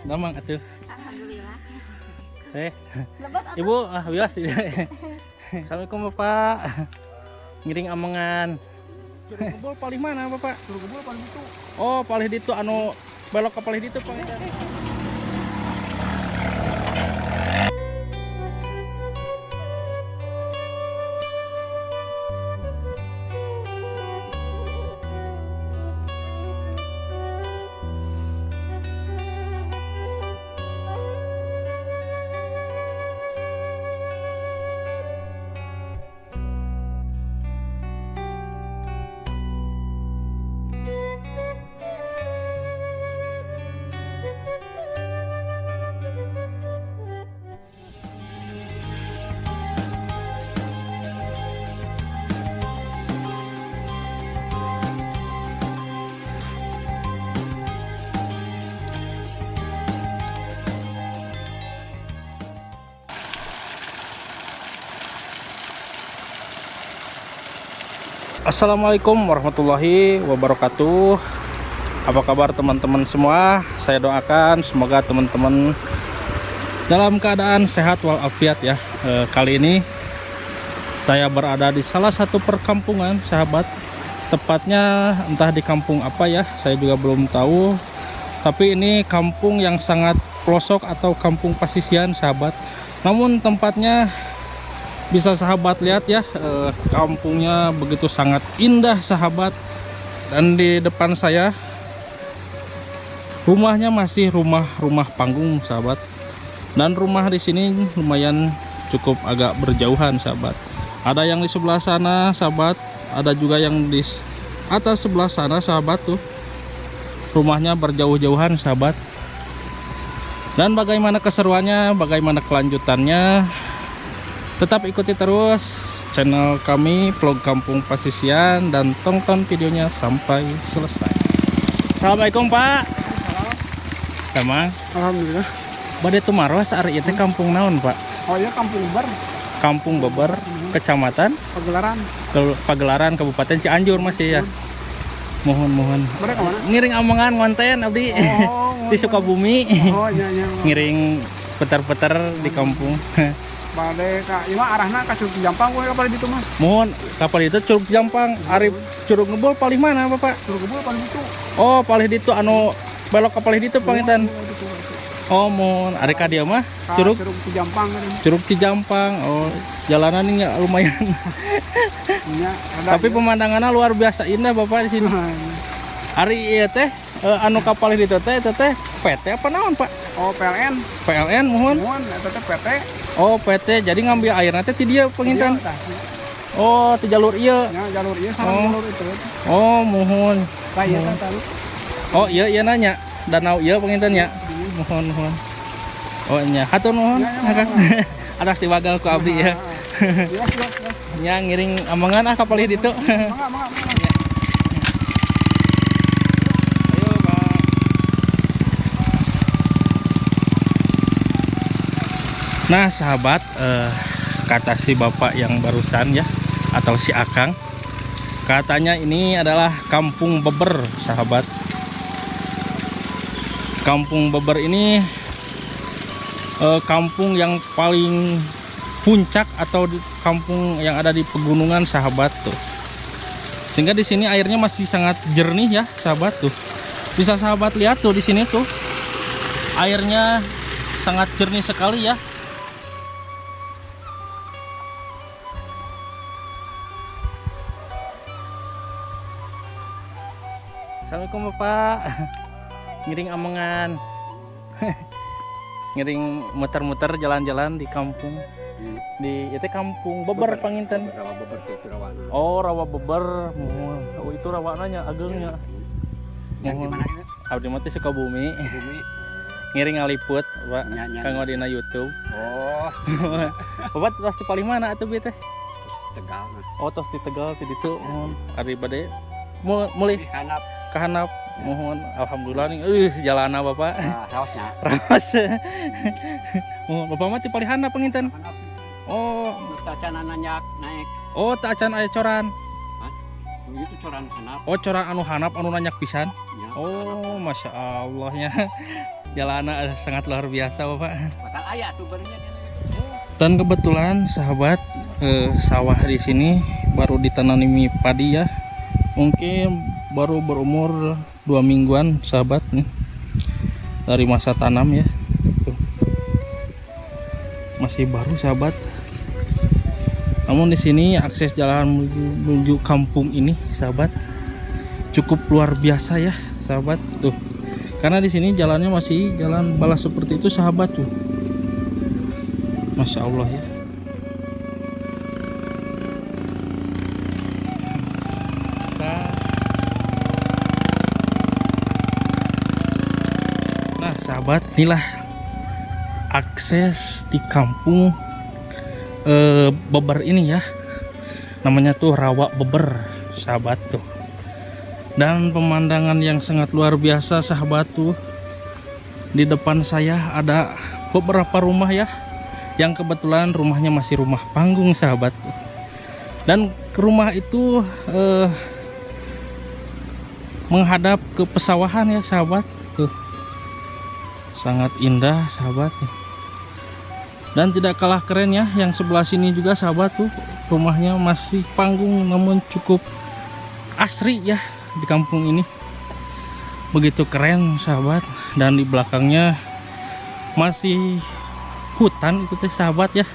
Damang atuh. Alhamdulillah. Ibu, ah bias. Assalamualaikum Bapak. Ngiring amengan. Curug Ngebul palih mana Bapak? Curug Ngebul palih ditu. Oh, palih ditu anu belok ke palih ditu Pak. Assalamualaikum warahmatullahi wabarakatuh. Apa kabar teman-teman semua? Saya doakan semoga teman-teman dalam keadaan sehat walafiat ya. Kali ini saya berada di salah satu perkampungan sahabat. Tepatnya entah di kampung apa ya, saya juga belum tahu. Tapi ini kampung yang sangat pelosok atau kampung pasisian sahabat. Namun tempatnya bisa sahabat lihat ya, kampungnya begitu sangat indah sahabat. Dan di depan saya rumahnya masih rumah-rumah panggung sahabat. Dan rumah di sini lumayan cukup agak berjauhan sahabat. Ada yang di sebelah sana sahabat, ada juga yang di atas sebelah sana sahabat tuh. Rumahnya berjauh-jauhan sahabat. Dan bagaimana keseruannya, bagaimana kelanjutannya, tetap ikuti terus channel kami Vlog Kampung Pasisian dan tonton videonya sampai selesai. Assalamualaikum Pak. Sama. Alhamdulillah. Bade tumaros ari ieu teh kampung naon Pak? Oh iya, Kampung Beber. Kampung Beber, Kecamatan Pagelaran. Pagelaran, Kabupaten Cianjur masih ya. Mohon mohon. Bade ka mana? Ngiring amongan ngonten abdi. Oh, di Sukabumi. Oh iya iya. Ngiring petar-petar di kampung. Bade ka ieu mah arahna ka Curug Jampang we kapal ditu mah. Mohon kapal itu Curug Jampang, ari Curug Ngebul palih mana Bapak? Curug Ngebul palih ditu. Oh, palih ditu anu belok ka palih ditu panginten. Oh, mohon ari ka dieu mah Curug Curug Cijampang kan. Curug Cijampang. Oh, jalanan ini lumayan. Iya, tapi pemandangannya luar biasa indah Bapak di sini. Ari ieu teh anu ka palih ditu teh eta teh PT apa naon Pak? Oh, PLN. PLN mohon. Mohon eta teh PT. Oh, PT. Jadi ngambil air nanti ti dieu panginten. Oh, ti jalur ieu. Ya, jalur ieu sareng jalur itu. Oh, mohon. Tah ieu tah. Oh, iya iya nanya. Danau ieu panginten ya. Mohon mohon. Oh, nya. Hatur nuhun. Adas diwagal ku abdi ya. Nya ngiring amangan ah ka palih ditu. Mangga mangga mangga. Ayo, Pak. Nah sahabat, kata si bapak yang barusan ya, atau si Akang, katanya ini adalah Kampung Beber sahabat. Kampung Beber ini kampung yang paling puncak atau di kampung yang ada di pegunungan sahabat tuh. Sehingga di sini airnya masih sangat jernih ya sahabat tuh. Bisa sahabat lihat tuh di sini tuh airnya sangat jernih sekali ya. Assalamualaikum Bapak. Ngiring amongan. Ngiring muter-muter jalan-jalan di kampung. Di itu Kampung Beber panginten. Rawa Beber tuh rawana. Oh, Rawa Beber. Oh, itu rawananya agengnya. Yang gimana ini? Abdi mah teh Sukabumi. Bumi. Ngiring ngaliput, Pak. Nya. Kanggo dina YouTube. Oh, Bapak tos di palih mana atuh bieu teh? Tegal mah. Oh, tos di Tegal ti ditu. Mohon ari bade mulih Di handap. ka handap. Mohon alhamdulillah nih jalana Bapak. Nah, raosnya. Raos. Mohon Bapak mah ti palih handap panginten. Handap. Oh, Tacan nanjak naik. Oh, tacan aya coran. Hah? Itu coran handap. Oh, coran anu handap anu nanjak pisan. Ya, Oh, masya Allahnya. Jalanan sangat luar biasa, Bapak. Bakal aya tuh barunya. Dan kebetulan sahabat, sawah di sini baru ditanami padi ya. Mungkin baru berumur 2 mingguan sahabat nih. Dari masa tanam ya. Tuh. Masih baru sahabat. Namun di sini akses jalan menuju kampung ini sahabat cukup luar biasa ya sahabat tuh. Karena di sini jalannya masih jalan balas seperti itu sahabat tuh. Masya Allah ya. Nah sahabat, inilah akses di kampung Beber ini ya. Namanya tuh Rawa Beber sahabat tuh. Dan pemandangan yang sangat luar biasa sahabat tuh. Di depan saya ada beberapa rumah ya, yang kebetulan rumahnya masih rumah panggung sahabat. Dan rumah itu menghadap ke pesawahan ya sahabat tuh. Sangat indah sahabat. Dan tidak kalah keren ya, yang sebelah sini juga sahabat tuh, rumahnya masih panggung namun cukup asri ya di kampung ini. Begitu keren sahabat. Dan di belakangnya masih hutan itu teh sahabat ya,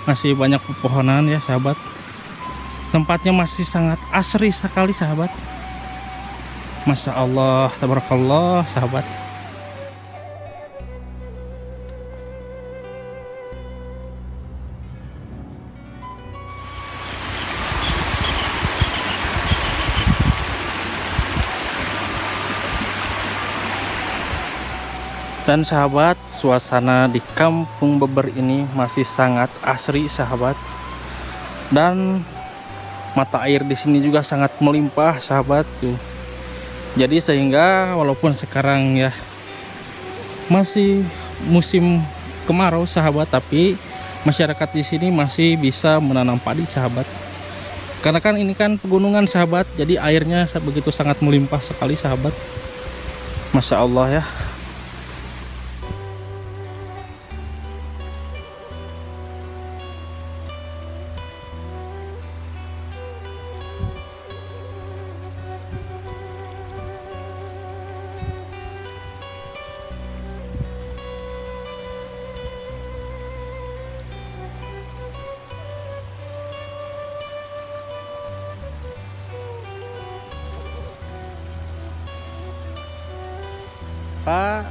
masih banyak pepohonan ya sahabat. Tempatnya masih sangat asri sekali sahabat. Masya Allah, tabarakallah sahabat. Dan sahabat, suasana di kampung Beber ini masih sangat asri sahabat. Dan mata air di sini juga sangat melimpah sahabat tuh. Jadi sehingga walaupun sekarang ya masih musim kemarau sahabat, tapi masyarakat di sini masih bisa menanam padi sahabat. Karena kan ini kan pegunungan sahabat, jadi airnya begitu sangat melimpah sekali sahabat. Masya Allah ya. Pak.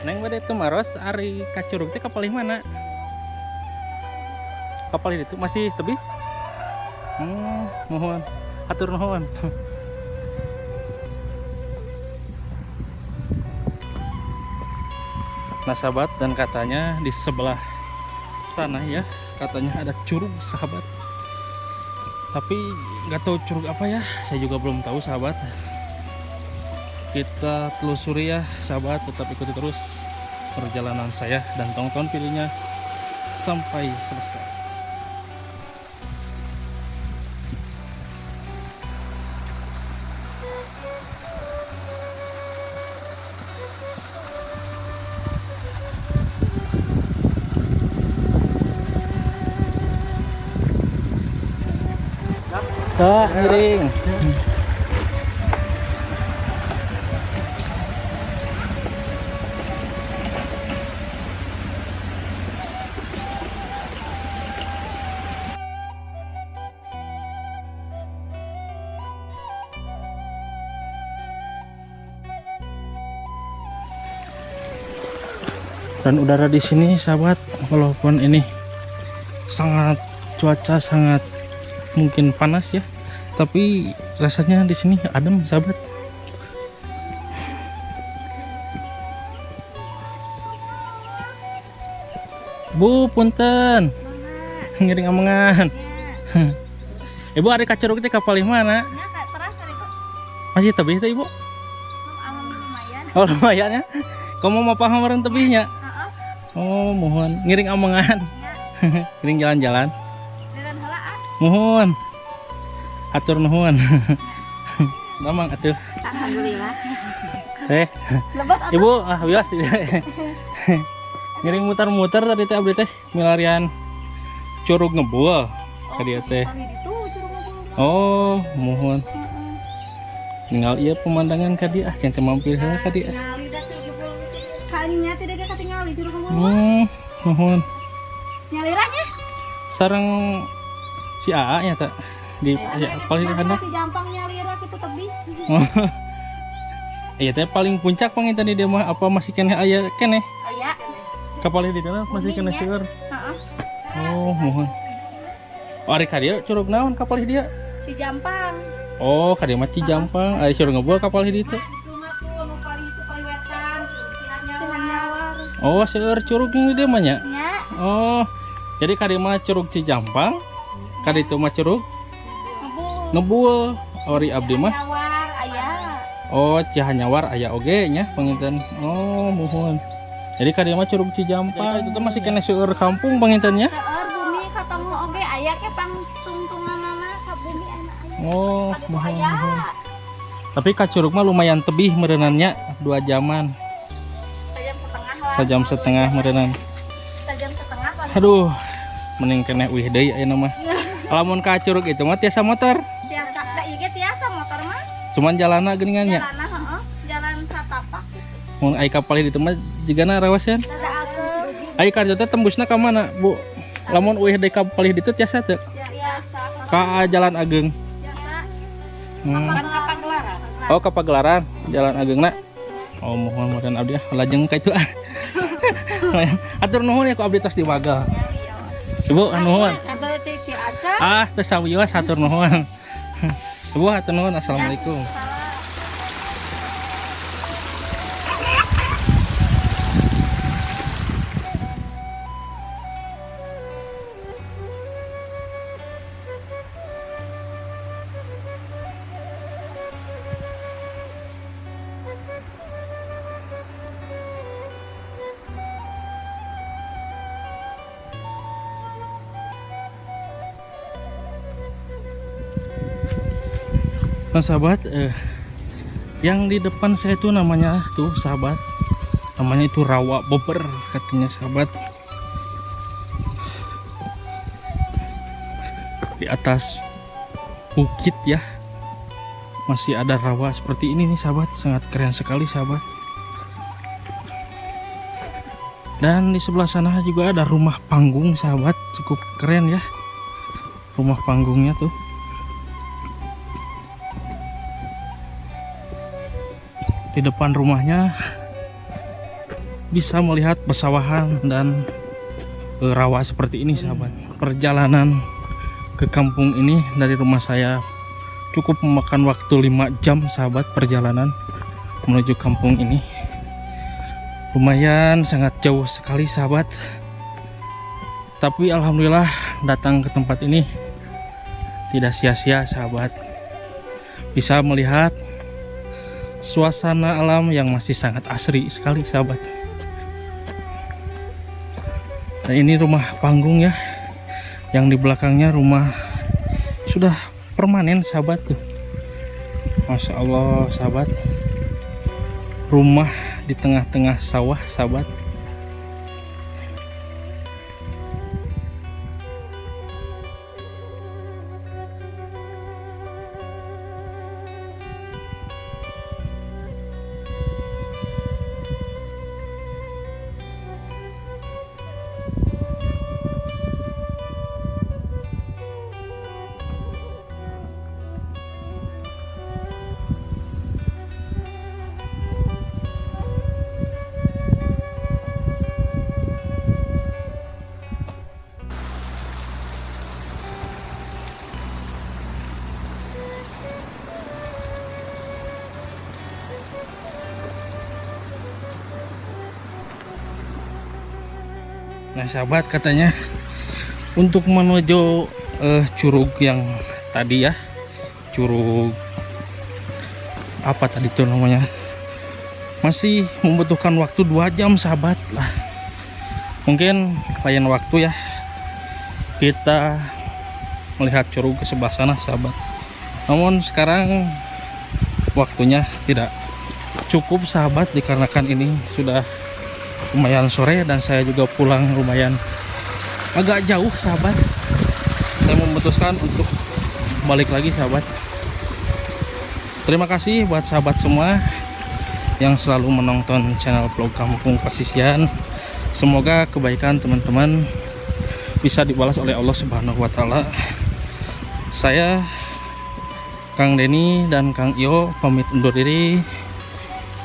Neng bade tumaros ari ka curug teh kapalih mana? Kapalih itu masih tebih? Mohon atur nuhun. Nah sahabat, dan katanya di sebelah sana ya, katanya ada curug sahabat. Tapi nggak tahu curug apa ya, saya juga belum tahu sahabat. Kita telusuri ya sahabat, tetap ikuti terus perjalanan saya dan tonton videonya sampai selesai. Kak, ngiring. Dan udara di sini sahabat, walaupun ini sangat cuaca sangat mungkin panas ya, tapi rasanya di sini adem sahabat. Bu, punten. Ngiring amengan. Ibu ari ka curug teh ka palih mana? Masih tebih teh Ibu? Lumayan. Oh lumayan ya. Kamu mau paham meureun tebihnya? Oh, muhun ngiring amengan. Ngiring jalan-jalan. Muhun. Atur nuhun. Damang atuh. Alhamdulillah. Teh. Ibu, ah wios. Ngiring muter-muter tadi teh abdi teh milarian Curug Ngebul. Ka dieu teh. Oh, muhun. Ninggal ieu pemandangan ka dieu ah cenah teh mampir heula ka dieu. Kalinya tidak katingali Curug Ngebul. Muhun. Nyaliranya? Sareng si AA nya teh di ya, paling handap. Si Jampang nyalira kitu tebih. Iya teh paling puncak panginten di dieu mah apa masih keneh aya keneh? Aya. Ka palih di dieu masih keneh seueur. Heeh. Oh, muhun. Oh, ari ka dieu curug naon ka palih dieu? Si Jampang. Oh, ka dieu mah Cijampang. Ari curug Ngebul ka palih ditu. Oh, seueur curug di dieu mah nya? Nya. Oh. Jadi ka dieu mah curug Cijampang, ka ditu mah curug Ngebul. Ari abdi mah. Oh, Cihanyawar aya oge nya panginten. Oh, muhun. Jadi ka dieu mah curug Cijampang itu teh masih keneh seueur kampung panginten nya. Seueur bumi katonggo oge aya ke pangtungtunganana ka bumi aya. Oh, muhun, muhun. Tapi ka curug mah lumayan tebih meureunannya 2 jaman. Sajam setengah lah. Sajam setengah meureunnan. Sajam setengah paling. Aduh, mending keneh uih deui ayeuna mah. Lamun ka curug itu mah tiasa motor. Tiasa, da ieu ge tiasa motor mah. Cuman jalanna geuningan nya. Jalanna heeh, jalan satapak gitu. Mun ai ka palih ditu mah jigana rawaseun. Rada ageng. Ai ka ditu teh tembusna ka mana, Bu? Lamun uih deui ka palih ditu tiasa teu? Tiasa. Ka Jalan Ageng. Tiasa. Hmm. Ka Pagelaran. Oh, ka Pagelaran, Jalan Agengna. Oh, muhun meureun abdi ah lajeng ka itu ah. Atur nuhun ya ku abdi tos diwagel. Ibu nuhun. Atau cici aca. Ah, teu sawios hatur nuhun. Ibu hatur nuhun. Assalamualaikum. Nah sahabat, yang di depan saya itu namanya tuh sahabat, namanya itu Rawa Beber katanya sahabat. Di atas bukit ya, masih ada rawa seperti ini nih sahabat, sangat keren sekali sahabat. Dan di sebelah sana juga ada rumah panggung sahabat, cukup keren ya rumah panggungnya tuh. Di depan rumahnya bisa melihat pesawahan dan rawa seperti ini sahabat. Perjalanan ke kampung ini dari rumah saya cukup memakan waktu 5 jam sahabat, perjalanan menuju kampung ini. Lumayan sangat jauh sekali sahabat. Tapi alhamdulillah datang ke tempat ini tidak sia-sia sahabat. Bisa melihat suasana alam yang masih sangat asri sekali sahabat. Dan ini rumah panggung ya, yang di belakangnya rumah sudah permanen sahabat tuh. Masya Allah sahabat, rumah di tengah-tengah sawah sahabat. Nah sahabat, katanya untuk menuju curug yang tadi ya, curug apa tadi tuh namanya, masih membutuhkan waktu 2 jam, sahabat lah. Mungkin lain waktu ya kita melihat curug ke sebelah sana, sahabat. Namun sekarang waktunya tidak cukup, sahabat, dikarenakan ini sudah lumayan sore dan saya juga pulang lumayan agak jauh, sahabat. Saya memutuskan untuk balik lagi, sahabat. Terima kasih buat sahabat semua yang selalu menonton channel vlog Kampung Pasisian. Semoga kebaikan teman-teman bisa dibalas oleh Allah Subhanahu wa Ta'ala. Saya Kang Denny dan Kang Iyo pamit undur diri.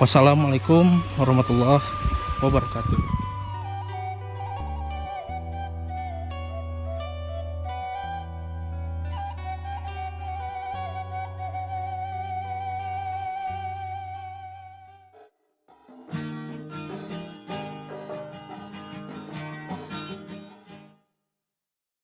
Wassalamualaikum warahmatullahi wabarakatuh.